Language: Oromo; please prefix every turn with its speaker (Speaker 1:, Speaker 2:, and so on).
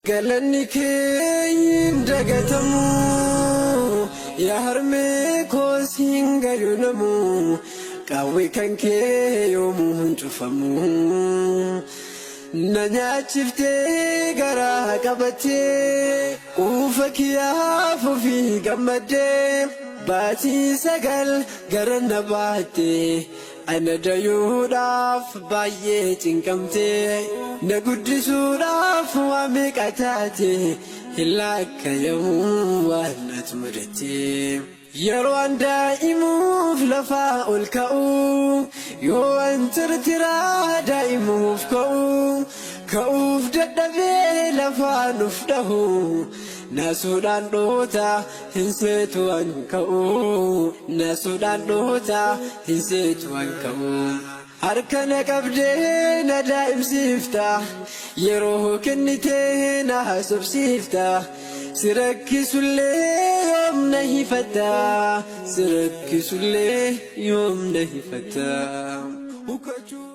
Speaker 1: Galanni kee hin dagatamu, yaa harmee koo siin gayu namu, qaawwi kan kee yoomuu hin cufamu. Na nyaachiftee garaa qabattee, quufa kiyyaaf ofii gammaddee, baatii 9 gara na baattee, ana dayuudhaaf baay'ee cinqamtee, na guddisuudhaaf waa meeqa taate, hin laakkayamu waan ati mudatte. Yeroo an daa'imuuf lafaa ol ka'u, yoo an tirtiraa daa'imuuf ka'u, ka'uuf dadhabee lafaa nuf dhahu, naasuudhaan dhoota hin seetu an ka'u, naasuudhaan dhoota hin seetu an ka'u. Harka na qabdee na daa'imsiifta, yeroo kennitee na haasofsiifta, si rakkisullee yoom na hifatta, si rakkisullee yoom na hifatta.